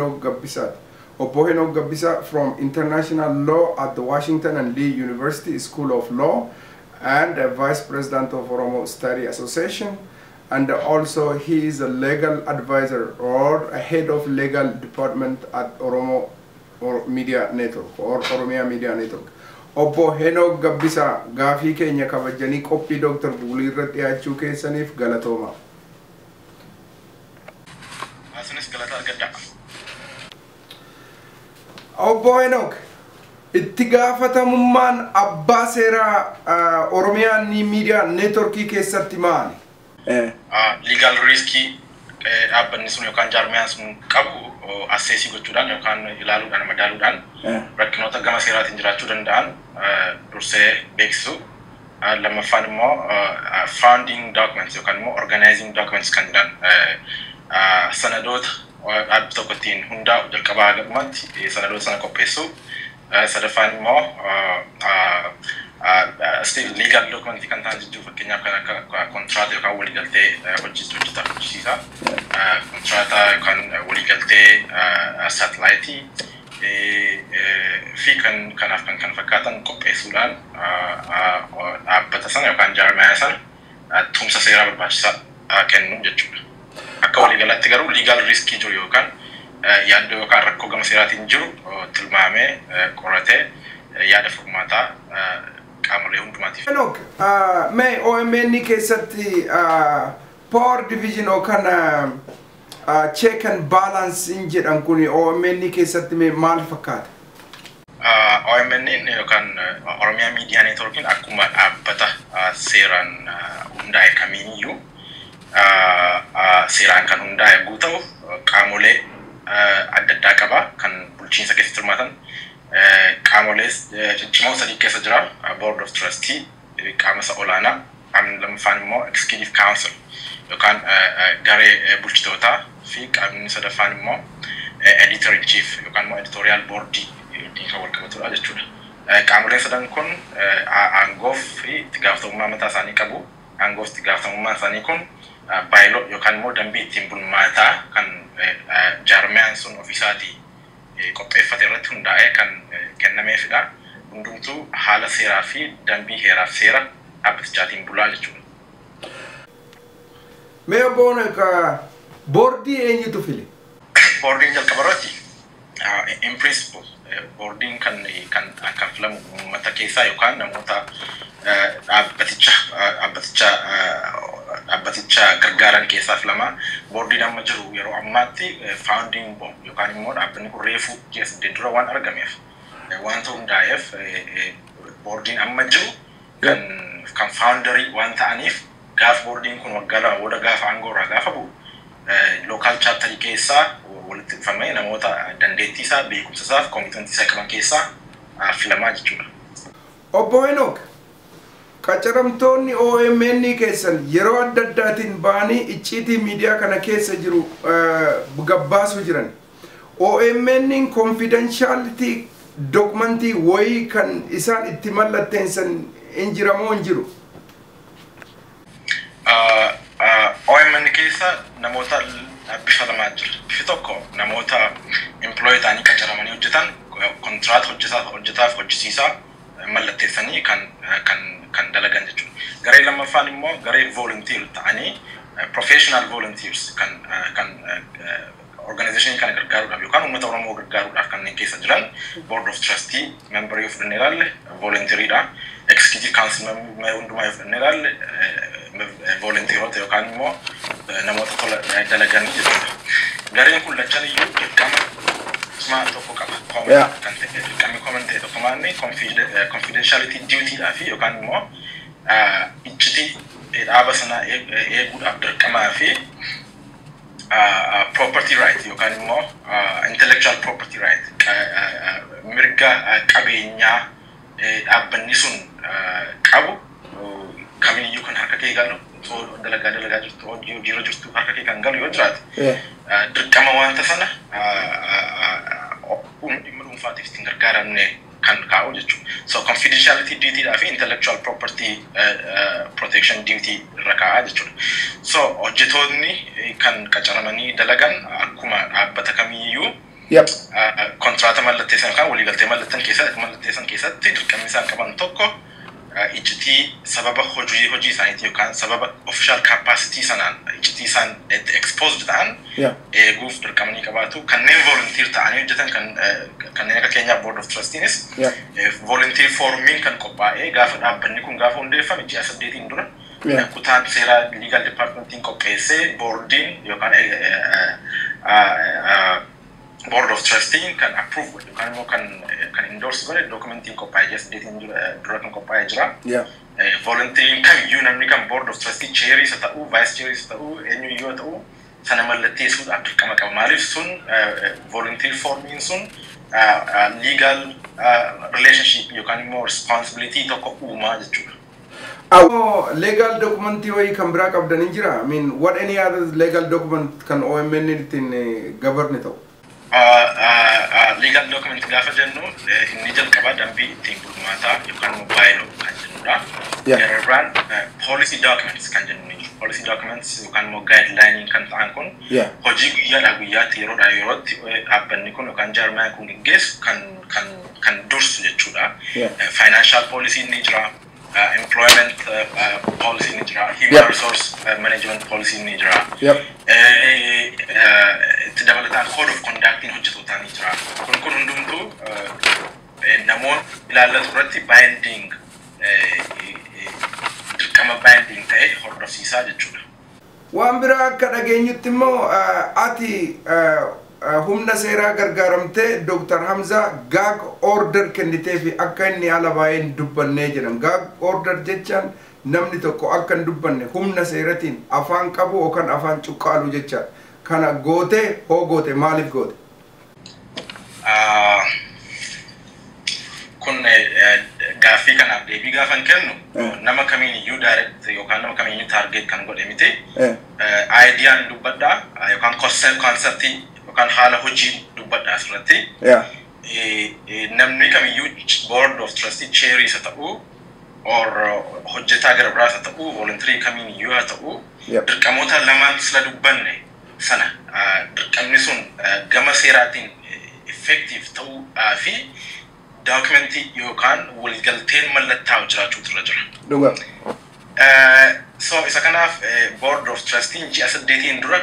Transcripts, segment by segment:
Henok Gabbisaati. Obbo Henok Gabbisa from International Law at the Washington and Lee University School of Law and a Vice President of Oromo Study Association. And also he is a legal advisor or a head of legal department at Oromo or Media Network or Oromia Media Network. Obbo Henok Gabbisa, gaafii keenya kabajanii qophii Dr. Guulii irratti dhiyaachuu keessaniif galatooma. Isinis galata argadhaa. Obbo Henok, itti gaafatamummaan abbaa seeraa Oromiyaa Miidiyaa Neetworkii keessatti maali? Legal riskii dhaabbanni sun yookaan jaarmiyaan sun qabu assess gochuudhaan yookaan ilaaluudhaan, madaaluudhaan rakkinoota gama seeraatiin jiraachuu danda'an dursee beeksisu. Lammaffaan immoo founding documents yookaan immoo organizing documents kan jedhan, sanadoota dhaabbi tokko ittiin hundaa'u jalqabaa haga dhumaatti sanadoota sana qopheessu. Sadaffaan immoo still legal documentii kan ta'an jechuu, fakkeenyaaf kan akka kontraata yookaan waliigaltee hojjeta hojjisiisa. Kontraata yookaan waliigaltee saatalaayitii fi kan kanaaf kan kana fakkaatan qopheessuudhaan dhaabbata sana yookaan jaarmiyaa sana tumsa seeraa barbaachisaa kennu jechuudha. Akka waliigalatti garuu legal riskii jiru yookaan yaaddoo yookaan rakkoo gama seeraatiin jiru tilmaamee, qoratee yaada furmaataa qaamolee hundumaatiif. Henok, mee OMN keessatti power division yookaan check and balance jedhan kun OMN keessatti mee maal fakkaata? OMN yookaan Oromiyaa Miidiyaa Neetworkiin akkuma dhaabbata seeraan hundaa'e kamiiniyyuu seeraan kan hundaa'e yogguu ta'u, qaamolee adda addaa qaba kan bulchiinsa keessatti hirmaatan. Qaamolee ciccimoo sadii keessa jira. Board of Trustee qaama isa olaanaa, qaamni lammaffaan immoo Executive Council yookaan garee bulchitootaa fi qaamni sadaffaan immoo Editor in Chief yookaan immoo Editorial Board wajjin kan wal qabatudha jechuudha. Qaamoleen sadan kun aangoo fi itti gaafatamummaa mataa isaanii qabu. Aangoo fi itti gaafatamummaan isaanii kun bylaw yookaan immoo dambii ittiin bulmaataa kan jaarmiyaan sun ofiisaatii qopheeffate irratti hundaa'ee kan kennameefidha. Hundumtuu haala seeraa fi dambii heeraaf seera dhaabbatichaatiin bulaa jechuudha. Mee obbo Henok, boordii eenyutu file? Boordiin jalqaba irratti, in principle, boordiin kan filamu uummata keessaa yookaan namoota dhaabbaticha gargaaran keessaa filama. Boordiin amma jiru yeroo ammaatti founding board yookaan immoo dhaabbanni kun reefu ji'a 8 dura waan argameef, wanta hundaa'eef, boordiin amma jiru kan founderii waan ta'aniif, gaafa boordiin kun waggaa 2 booda gaafa aangoo irraa gaafa bu'u, local chapterii keessaa walitti dhufamee namoota dandeettii isaa, beekumsa isaa fi commitmentii isaa qaban keessaa filamaa jechuudha. Obbo Henok, qacaramtoonni OMN keessan yeroo adda addaatiin ba'anii icciitii miidiyaa kana keessa jiru gabbaasuu jiran. OMN confidentiality documentii wayii kan isaan itti mallatteessan hin jiramoo hin jiru? OMN keessa namoota bifa lamaa jira. Bifi tokko namoota employee ta'anii qacaramanii hojjetan, kontiraata hojjetaaf hojjisiisaa mallatteessanii kan dalagan jechuudha. Garee lammaffaan immoo garee volunteer ta'anii, professional volunteers kan organizationii kana gargaaruudhaaf yookaan uummata Oromoo gargaaruudhaaf kanneen keessa jiran. Board of trustee member yoo fudhannee ilaalle volunteeriidha. Executive council member hundumaa yoo fudhannee ilaalle volunteerota yookaan immoo namoota tola dalagan jechuudha. Gareen kun lachan iyyuu dirqama cimaa tokko qaba. Common kan ta'e, dirqamni common ta'e tokko maalni confidentiality duty fi yookaan immoo iccitii dhaaba sanaa eeguudhaaf dirqamaa fi property right yookaan immoo intellectual property right, mirga qabeenyaa dhaabbanni sun qabu kamiyyuu kan harka kee galu, osoo dalagaa dalagaa jirtu, hojii hojiirra jirtu harka kee kan galu yoo jiraate, dirqama wanta sana dhimma dhuunfaatiif ittiin gargaaramne kan kaa'u jechuudha. So confidentiality duty dhaa fi intellectual property protection duty irra kaa'aa jechuudha. So hojjetoonni kan qacaramanii dalagan akkuma dhaabbata kamiyyuu Kontraata mallatteessan yookaan waliigaltee mallatteessan keessatti dirqamni isaan qaban tokko iccitii sababa hojii isaaniitiin yookaan sababa official capacity sanaan iccitii isaan itti exposed ta'an eeguuf dirqama ni qabaatu. Kanneen volunteer ta'anii hojjetan, kanneen akka keenyaa board of trustees, volunteer formiin kan qophaa'ee gaafa dhaabbanni kun gaafa hundeeffame ji'a 8n dura kutaan seeraa, legal departmentiin qopheessee, boordiin yookaan board of trustee kan approve godhe yookaan immoo kan endorse godhe dokumentiin qophaa'ee ji'a 8n dura kan qophaa'ee jira. Volunteeriin kamiyyuu, namni kan board of trustee chairii isa ta'uu, vice chairii isa ta'uu, eenyuyyuu haa ta'uu, sana mallatteessuudhaaf dirqama qaba. Maaliif sun volunteer formiin sun legal relationship yookaan immoo responsibility tokko uumaa jechuudha. Oh, legal documentii wayii kan biraa qabdan hin jira? I mean, what any other legal document kan OMN ittiin govern ta'u? Legal document gaafa jennu, inni jalqabaa dambii ittiin bulmaataa yookaan immoo bylaw kan jennudha. Gara biraan policy documents kan jennu ni jiru. Policy documents yookaan immoo guideline kan ta'an kun hojii guyyaadhaa guyyaatti, yeroodhaa yerootti dhaabbanni kun yookaan jaarmiyaan kun geggeessu kan dursu jechuudha. Financial policy ni jira. Employment policy ni jira. Human resource management policy ni jira. Itti dabalataan code of conductiin hojjetootaa ni jira. Kun hundumtuu namoota ilaallatu irratti binding, dirqama binding ta'e hordofsiisaa jechuudha. Waan biraa akka dhageenyutti immoo ati humna seeraa gargaaramtee Dr. Hamza gag order kennitee fi akka inni ala baay'ee hin dubbannee jedhan. Gag order jechaan namni tokko akka hin dubbanne humna seeratiin afaan qabu yookaan afaan cuqqaalu jecha. Kana gootee hoo goote, maaliif goote? Kun gaaffii kanaaf deebii gaafan kennu nama kamiin iyyuu direct yookaan nama kamiin iyyuu target kan godhe miti. Ideaan dubbadhaa yookaan conceptii yookaan haala hojii dubbadhaa asirratti. Namni kamiyyuu board of trustee chairii isa ta'uu or hojjetaa gara biraas haa ta'uu, volunteerii kamiin iyyuu haa ta'uu, dirqamoota lamaan sila dubbanne sana dirqamni sun gama seeraatiin effective ta'uu fi dookumentii yookaan waliigalteen mallattaa'u jiraachuutu irra jira. So isa kanaaf board of trustee ji'a 8n dura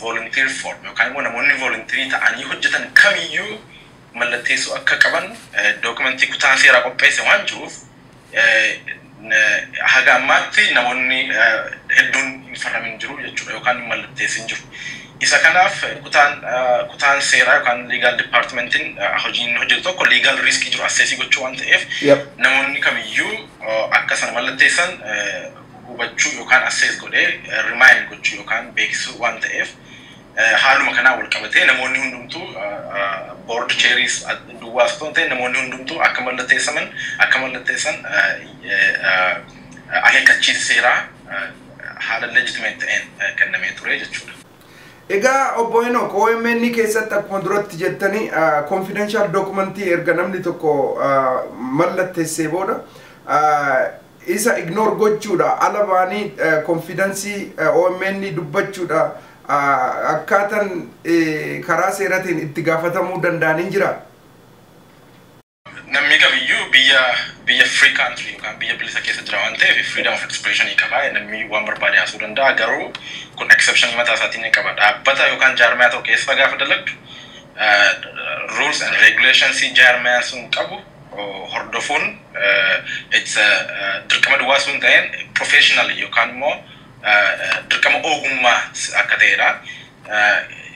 volunteer form yookaan immoo namoonni volunteerii ta'anii hojjetan kamiyyuu mallatteessuu akka qaban dookumentii kutaan seeraa qopheesse waan jiruuf, haga ammaatti namoonni hedduun hin farramin jiru jechuudha yookaan hin mallatteessin jiru. Isa kanaaf kutaan seeraa yookaan legal departmentiin hojiin hojjetu tokko legal riskii jiru assessii gochuu waan ta'eef, namoonni kamiyyuu akka sana mallatteessan hubachuu yookaan assess godhee remind gochuu yookaan beeksisuu waan ta'eef, haaluma kanaan wal qabatee namoonni hundumtuu, board chairs duwwaas otoo hin ta'in, namoonni hundumtuu akka mallatteessan akeekkachiisa seeraa haala legitimate ta'een kennamee ture jechuudha. Egaa obbo Enoch, OMN keessatti akkuma duratti jettanii confidential documentii erga namni tokko mallatteessee booda isa ignore gochuudha, ala ba'anii confidenceii OMN dubbachuudha, akkaataan karaa seeratiin itti gaafatamuu danda'an hin jira. Namni kamiyyuu biyya free country yookaan biyya bilisa keessa jira waan ta'eef freedom of expression qaba. Namni waan barbaade haasuu danda'a, garuu kun exception mataa isaatiin ni qaba. Dhaabbata yookaan jaarmiyaa tokko keessa gaafa dalagdu rules and regulations jaarmiyaan sun qabu hordofuun it's dirqama duwwaa sun ta'een professional yookaan immoo dirqama ogummaa akka ta'edha.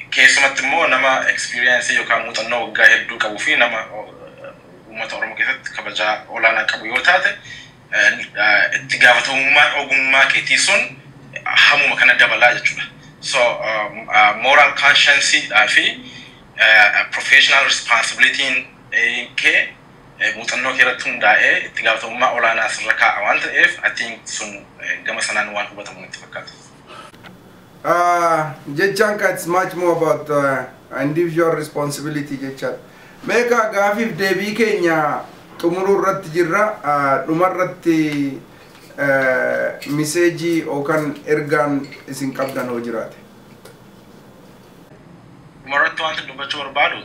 Keessumatti immoo nama experience yookaan muuxannoo waggaa hedduu qabuu fi nama uummata Oromoo keessatti kabajaa olaanaa qabu yoo taate, itti gaafatamummaan ogummaa keetii sun hamuma kana dabalaa jechuudha. So moral conscience fi professional responsibility kee muuxannoo kee irratti hundaa'ee itti gaafatamummaa olaanaa sirra kaa'a waan ta'eef, I think sun gama sanaan waan hubatamu natti fakkaata. Jechaan ka it's much more about individual responsibility jechaan. Meeqa gaafiif deebii keenya xumuruu irratti jirra. Dhuma irratti messageii yookaan ergaan isin qabdan hoo jiraate. Dhuma Dhumarratti wanti dubbachuu barbaadu,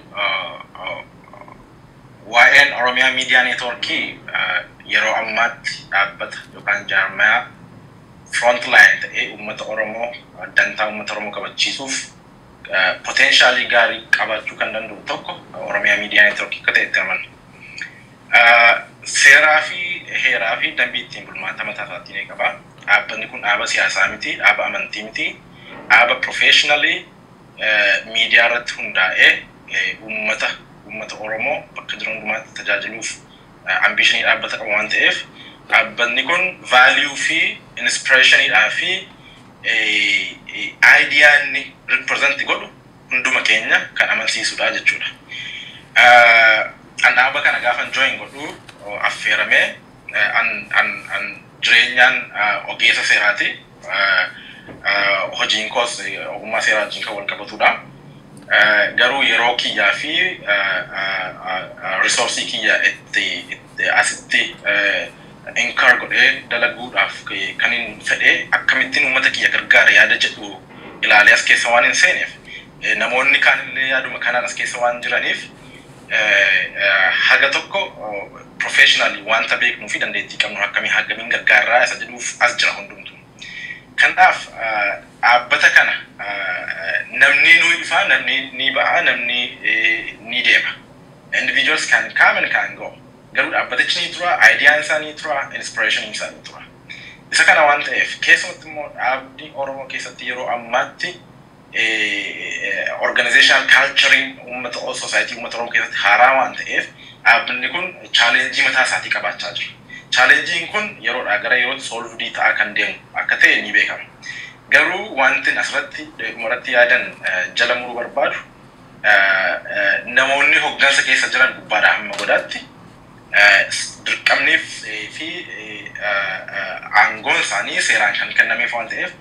waa'een Oromiyaa Miidiyaa Neetwoorkii yeroo ammaatti dhaabbata yookaan jaarmayaa frontline ta'ee uummata Oromoo, dantaa uummata Oromoo kabachiisuuf potentialii gaarii qabaachuu kan danda'u tokko Oromiyaa Miidiyaa Neetwoorkii akka ta'e itti amanna. Seeraa fi heeraa fi dambii ittiin bulmaata mataa isaatii ni qaba. Dhaabbanni kun dhaaba siyaasaa miti, dhaaba amantii miti, dhaaba professionally miidiyaa irratti hundaa'ee uummata Oromoo bakka jiru hundumaatti tajaajiluuf ambitionii dhaabbata qabu waan ta'eef, dhaabbanni kun value fi inspirationiidhaa fi idea inni represent godhu hunduma keenya kan amansiisudha jechuudha. An dhaaba kana gaafan join godhu affeeramee, an jireenyaan ogeessa seeraati. Hojiin koos ogummaa seeraa wajjin kan wal qabatudha. Garuu yeroo kiyyaa fi resourceii kiyya itti asitti incur godhee dalaguudhaaf kan hin fedhee, akkamittiin uummata kiyya gargaara yaada jedhu ilaalee as keessa waan hin seeneef, namoonni kaanillee yaaduma kanaan as keessa waan jiraniif, haga tokko professionally wanta beeknuu fi dandeettii qabnu akkamii hagamiin gargaarraa isa jedhuuf as jira hundumtu. Kanaaf dhaabbata kana namni nu ifaa, namni ni ba'a, namni ni deema. Individuals can come and can go. Garuu dhaabbatichi ni tura, ideaan isaa ni tura, inspiration isaa ni tura. Isa kana waan ta'eef, keessumatti immoo dhaabni Oromoo keessatti yeroo ammaatti organizational culturing uummata society uummata Oromoo keessatti haaraa waan ta'eef, dhaabbanni kun challengeii mataa isaatii qabaachaa jira. Challengeiin kun yeroodhaa gara yerootti solved ta'aa kan deemu akka ta'e ni beekama. Garuu wanti asirratti dhumarratti yaadan jala muruu barbaadu, namoonni hoggansa keessa jiran gubbaadhaa hamma godaatti dirqamniif fi aangoon isaanii seeraan kan kennameef waan ta'eef,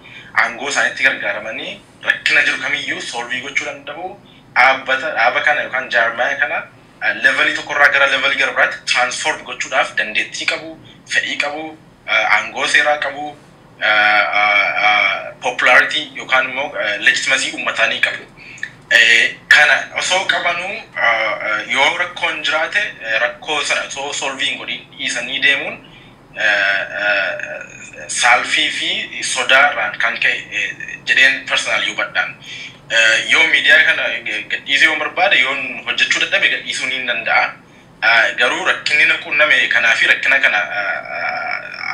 aangoo isaaniitti gargaaramanii rakkina jiru kamiyyuu solve gochuu danda'u. Dhaabbata dhaaba kana yookaan jaarmaya kana levelii tokkorraa gara levelii gara biraatti transform gochuudhaaf dandeettii qabu, fedhii qabu, aangoo seeraa qabu, popularity yookaan immoo legitimacy uummataa ni qabu. Kana osoo qabanuu yoo rakkoon jiraate, rakkoo sana osoo solve hin godhin dhiisanii deemuun saalfii fi sodaarraan kan ka'e jedheen personally hubadhaan. Yoo miidiyaa kana gadhiisuu yoo barbaade, yoo hojjechuu dadhabe, gadhiisuu ni danda'a. Garuu rakkinni na qunname kanaa fi rakkina kana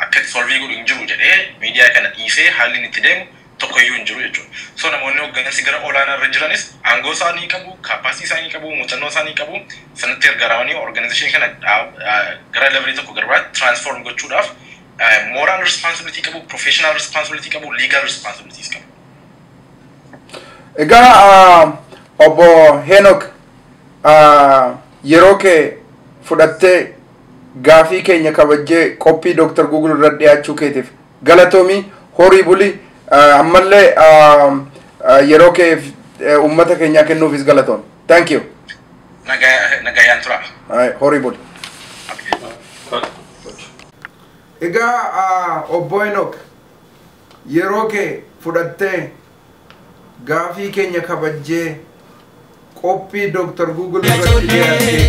akka itti solve godhu hin jiru jedhee miidiyaa kana dhiisee haalli inni itti deemu tokkoyyuu hin jiru jechuudha. So namoonni hooggansi gara olaanaa irra jiranis aangoo isaanii qabu, capacity isaanii qabu, muuxannoo isaanii qabu, sanatti gargaaramanii organizationii kana gara levelii tokko gara biraatti transform gochuudhaaf moral responsibility qabu, professional responsibility qabu, legal responsibilities qabu. Egaa obbo Henok, yeroo kee fudhattee gaafii keenya kabajjee qophii Dr. Google irra dhiyaachuu keetiif galatoomii, horii bulii. Ammallee yeroo kee uummata keenyaa kennuufis galatoom. Thank you. Nagayaan tura. Horii buli. Egaa obbo Henok, yeroo kee fudhattee gaafii keenya kabajjee qophii Dr. Google irratti dhiyaattee